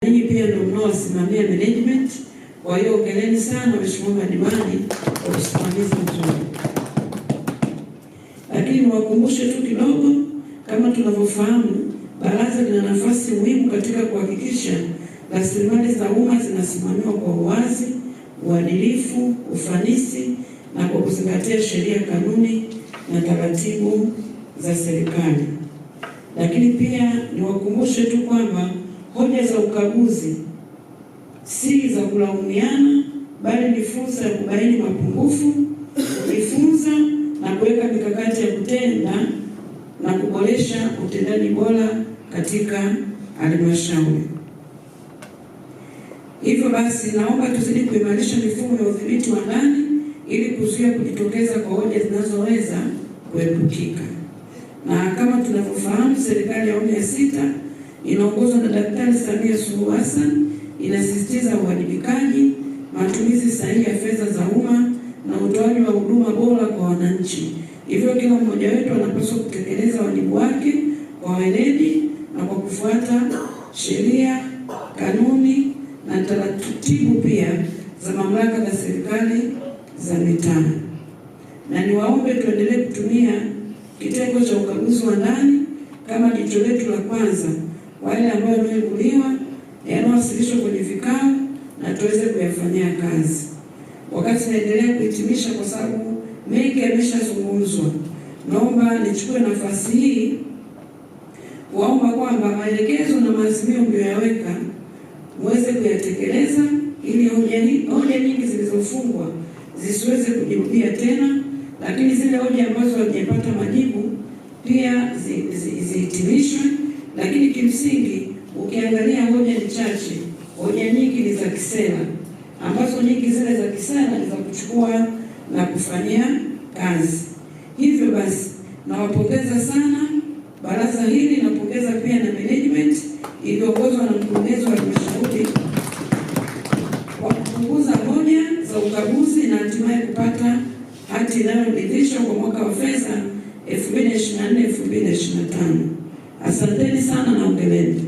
Ninyi pia ndio mnaosimamia management. Kwa hiyo hongereni sana waheshimiwa madiwani kwa usimamizi mzuri. Lakini niwakumbushe tu kidogo, kama tunavyofahamu, baraza lina nafasi muhimu katika kuhakikisha rasilimali za umma zinasimamiwa kwa uwazi, uadilifu, ufanisi na kwa kuzingatia sheria, kanuni na taratibu za serikali. Lakini pia niwakumbushe tu kwamba hoja za ukaguzi si za kulaumiana, bali ni fursa ya kubaini mapungufu, kujifunza na kuweka mikakati ya kutenda na kuboresha utendaji bora katika halmashauri. Hivyo basi, naomba tuzidi kuimarisha mifumo ya udhibiti wa ndani ili kuzuia kujitokeza kwa hoja zinazoweza kuepukika. Na kama tunavyofahamu, serikali ya awamu ya sita inaongozwa na Daktari Samia Suluhu Hassan inasisitiza uwajibikaji, matumizi sahihi ya fedha za umma na utoaji wa huduma bora kwa wananchi. Hivyo kila mmoja wetu anapaswa kutekeleza wajibu wake kwa weledi na kwa kufuata sheria, kanuni na taratibu pia za mamlaka za serikali za mitaa. Na niwaombe tuendelee kutumia kitengo cha ukaguzi wa ndani kama jicho letu la kwanza wale ambao walioibuliwa yanayowasilishwa kwenye vikao na tuweze kuyafanyia kazi. Wakati naendelea kuhitimisha, kwa sababu mengi yameshazungumzwa, naomba nichukue nafasi hii kuwaomba kwamba maelekezo na maazimio mliyoyaweka muweze kuyatekeleza ili hoja nyingi zilizofungwa zisiweze kujirudia tena, lakini zile hoja ambazo hazijapata majibu pia zihitimishwe zi, zi, lakini kimsingi ukiangalia hoja ni chache, hoja nyingi ni za kisera, ambazo nyingi zile za kisera ni za kuchukua na kufanyia kazi. Hivyo basi nawapongeza sana baraza hili, napongeza pia na management iliyoongozwa na mkurugenzi wa halmashauri kwa kupunguza hoja za ukaguzi na hatimaye kupata hati inayoridhisha kwa mwaka wa fedha 2024 2025. Asanteni sana na hongereni.